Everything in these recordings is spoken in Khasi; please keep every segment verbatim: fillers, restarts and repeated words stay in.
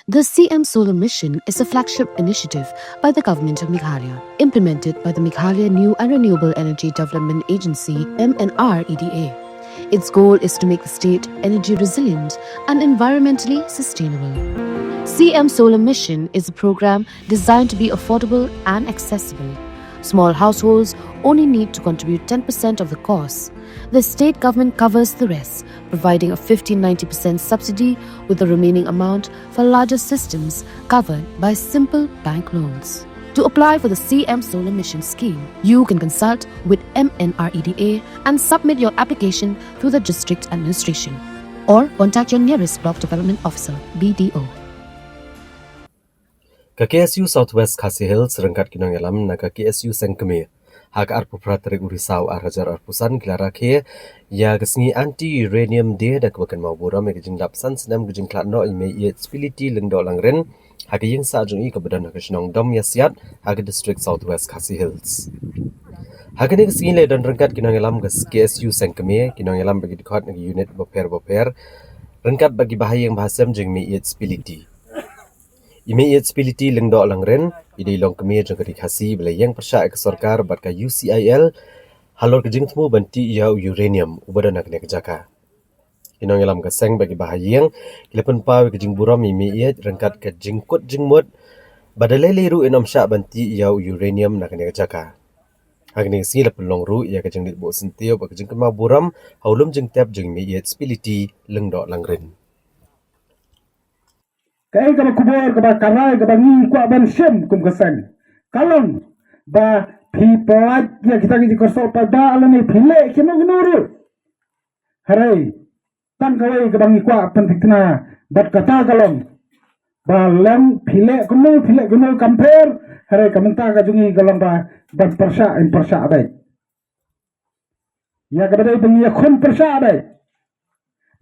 The C M Solar Mission is a flagship initiative by the Government of Meghalaya, implemented by the Meghalaya New and Renewable Energy Development Agency, M N R E D A. Its goal is to make the state energy resilient and environmentally sustainable. C M Solar Mission is a program designed to be affordable and accessible. Small households only need to contribute ten percent of the cost. The state government covers the rest, providing a fifty ninety percent subsidy, with the remaining amount for larger systems covered by simple bank loans. To apply for the C M Solar Mission scheme, you can consult with M N R E D A and submit your application through the district administration, or contact your nearest block development officer, B D O. Ka K S U South West Khasi Hills ryngkat ki nongïalam na ka K S U Seng Kmie, ha ka arphew phra tarik u Risaw ar hajar arphew san, ki la rakhe ïa ka sngi Anti Uranium Day da kaba kynmaw burom ïa ka jinglap san snem ka jingkhlad noh ïa i Mei Ieit Spility Lyngdoh Langrin ha ka ïing sah jong i kaba don ha ka shnong Dom Ïasiat, ha ka district South West Khasi Hills. Ha kane ka sngi la don ryngkat ki nongïalam ka K S U Seng Kmie, ki nongïalam bad ki dkhot na ki unit bapher bapher, ryngkat bad ki bahaïing bahasem jong i Mei Ieit Spility. I Mei Ieit Spility Lyngdoh Langrin i dei i long kmie jong ka ri Khasi ba la ïeng pyrshah ïa ka sorkar bad ka U C I L halor ka jingthmu ban tih ïa u uranium uba don ha kane ka jaka. Ki nongïalam ka seng bad ki bahaïing ki la pynpaw ïa ka jingburom ïa i Mei Ieit ryngkat ka jingkut jingmut ba da lei lei ruh ym shah ban tih ïa u uranium na kane ka jaka. Ha kane ka sngi la pynlong ruh ïa ka jingleit buh syntiew bad ka jingkynmaw burom ha u lum jingtep jong i Mei Ieit Spility Lyngdoh Langrin. Kaei kaba khubor kaba ka rai kaba ngi kwah ban shim kum ka seng ka long ba phi pynlait ïa kita ki jingkyrshan paidbah lane phi leh kino kino ruh. Hynrei tang kawei kaba ngi kwah pynthikna bad kata ka long ba lem phi leh kumno phi leh kumno kam pher. Hynrei ka mynta ka jong ngi ka long ba ban pyrshah in pyrshah beit. Ïa kaba dei ba ngi ïakhun pyrshah beit.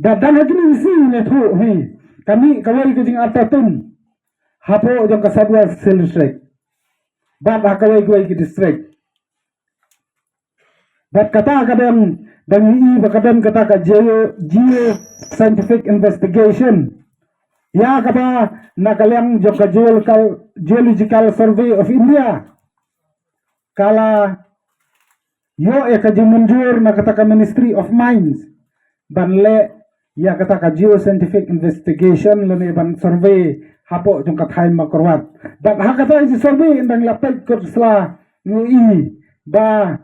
Da dang ha kine ki sngi ne thuh hi ka mih kawei ka jingartatien hapoh jong ka South West Hill District bad ha kawei kawei ki district. Bad kata ka don ba ngi i ba ka don kata ka geo, geo scientific investigation ïa kaba na ka liang jong ka Geological, Geological Survey of India ka la ïoh ïa ka jingmynjur na kata ka Ministry of Mines ban leh ïa kata ka geoscientific investigation lane ban survey hapoh jong ka thaiñ Mawkyrwat. Bad ha kata ka survey ynda ngi la peit kut sla ngi i ba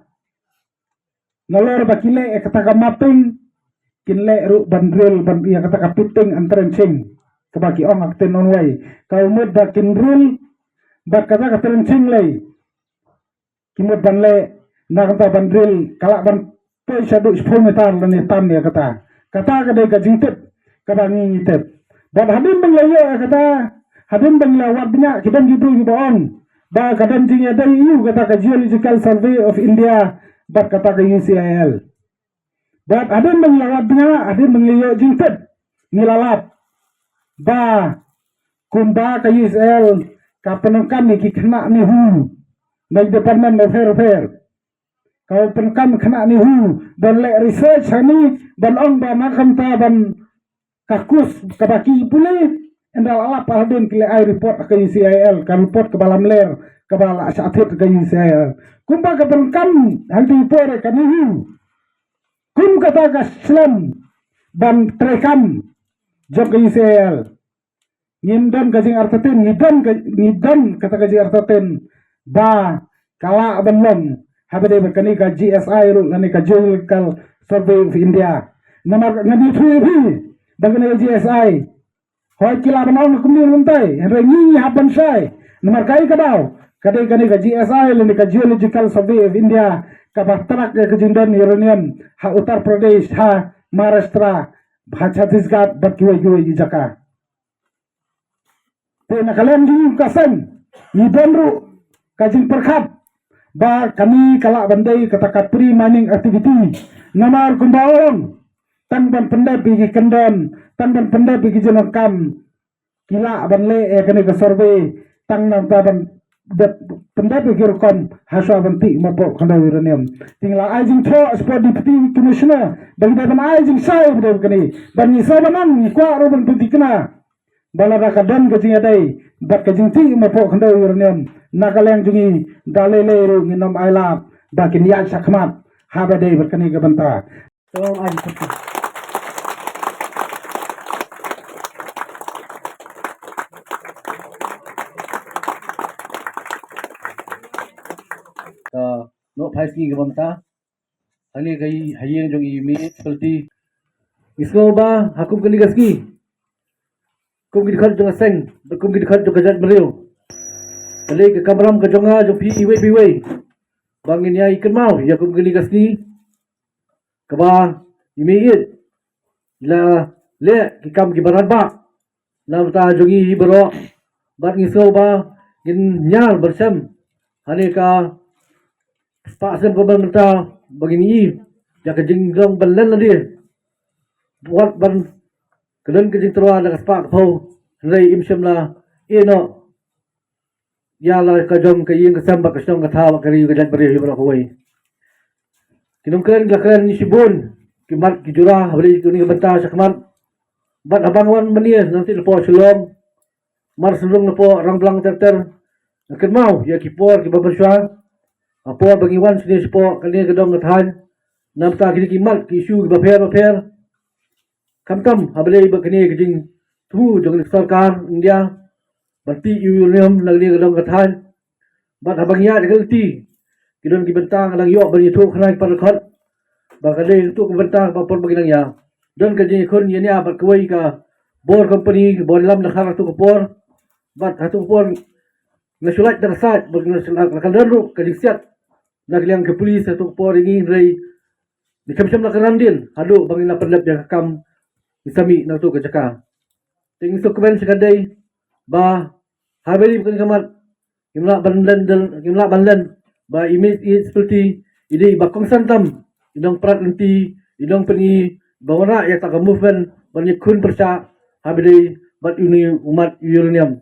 nalor ba ki leh ïa kata ka mapping kin leh ruh ban drill ban ïa kata ka pitting and trenching kaba ki ong ha ka ktien nongwei. Ka mut ba kin drill bad kata ka trenching lei ki mut ban leh na kata ban drill ka lah ban poi shaduh shiphew meter lane tam ïa kata. Kata ka dei ka jingtip kaba ngi ngi tip. Bad hadien ba ngi la ïoh ïa kata, hadien ba ngi la wad bniah ki don ki briew kiba ong ba ka don jingïadei ïa u kata ka Geological Survey of India bad kata ka U C I L. Bad hadien ba ngi la wad bniah, hadien ba ngi la ïoh jingtip, ngi la lap ba kumba ka U C I L ka pyndonkam ïa ki khynnah NEHU na ki department bapher bapher. Ka pyndonkam khynnah NEHU ban leh research hangne ban ong ba na ka bynta ban ka course kaba ki pule. Ynda la lap hadien ki la ai report ha ka U C I L, ka report kaba lamler kaba la shah thied ha ka U C I L. Kumba ka pyndonkam hangne por ka NEHU kum kata ka slem ban treikam jong ka U C I L. Ngim don ka jingartatien, ngi don ka, ngi don kata ka jingartatien ba ka lah ban long haba dei ba kane ka G S I ruh lane ka Geological Survey of India. Namar ngan ïathuh ïa phi ba kane ka G S I hooid ki lah ban ong kumne kumtai, hynrei ngi ngi hap ban shai. Namar kaei ka daw, ka dei kane ka G S I lane ka Geological Survey of India kaba trak ïa ka jingdon uranium ha Uttar Pradesh, ha Maharashtra, ha Chhattisgarh bad kiwei kiwei ki jaka. Te na ka liang jong ka seng ngi don ruh ka jingpyrkhat ba kane ka lah ban dei kata ka pre-mining activity. Namar kumba ong tang ban pyndep ïa ki kyndon, tang ban pyndep ïa ki jingdonkam ki lah ban leh ïa kane ka survey tang na ka bynta ban dep pyndep ïa ki rukom ha shuwa ban tih marpoh khyndew uranium. Te ngi la ai jingthoh shapoh Deputy Commissioner ba ngi dei ban ai jingshai ba dei kane. Bad ngi sa ban ong ngi kwah ruh ban pynthikna ba lada ka don ka jingïadei bad ka jingtih marpoh khyndew uranium na ka liang jong ngi, da lei lei ruh ngin ym ailad ba kin ïaid shakhmat haba dei bad kane ka bynta. To ai. To, noh phai sngi kaba mynta. Hangne ka ïing jong i Miss Pelti. Ngi sngew ba ha kum kane ka sngi, kum ki dkhot jong ka seng bad kum ki dkhot jong ka jaitbynriew, ka lei ka kamram ka jong nga jong phi iwei pa iwei ba ngin ïai kynmaw ïa kum kane ka sngi kaba i Miss Ïeit i la leh ki kam kiba radbah na bynta jong ngi hi baroh. Bad ngi sngew ba ngin ñiar ban shem hangne ka spah snem kaba mynta ba ngin ïohi ïa ka jinglong ban len lade. Wat ban ka don ka jingtyrwa da ka spah ka phew, hynrei im shym la ïeh noh ïa la ka jong ka ïing ka sem bad ka shnong ka thaw bad ka ri ka jaitbynriew hi baroh kawei. Ki nongkren ki la kren shibun ki mat ki jura haba dei kane ka bynta shakhmat. Bad haba nga wan mynne na ka liang napoh Shillong, mar syriem napoh Rangblang ter ter, nga kynmaw ïa ki por kiba mynshuwa ha por ba ngi wan shane shapoh kane ka dong ka thaiñ na bynta kine ki mat ki issue kiba pher ba pher. Khamtam haba dei ba kane ka jingthmu jong ka sorkar India ban tih ïa u uranium na kane ka dong ka thaiñ. Bad haba ngi ïaid ha ka lynti, ki don ki bynta nga dang ïoh ban ïathuh khnang para dkhot ba ka dei katu ka bynta ba por ba ngi dang ïa don ka jingïakhun ïa nia bad kawei ka bor company, bor lam da khar katu ka por. Bad katu ka por nga shu lait da ka sait bad nga shu lait da ka don ruh ka jingsiat na ka liang ka police katu ka por ïa ngi, hynrei ngi shem shem la ka randin haduh ba ngin la pyndep ïa ka kam ngi sa mih na katu ka jaka. Te ngi sngewkmen sha ka dei ba haba ïa ka mat ngim lah ban len, ngim lah ban len ba i Miss Ïeit Spilti i dei ba kongsan tam i nongprat lynti, i nongpyni ba wanrah ïa kata ka movement ban ïakhun pyrshah haba dei bad une u mat uranium.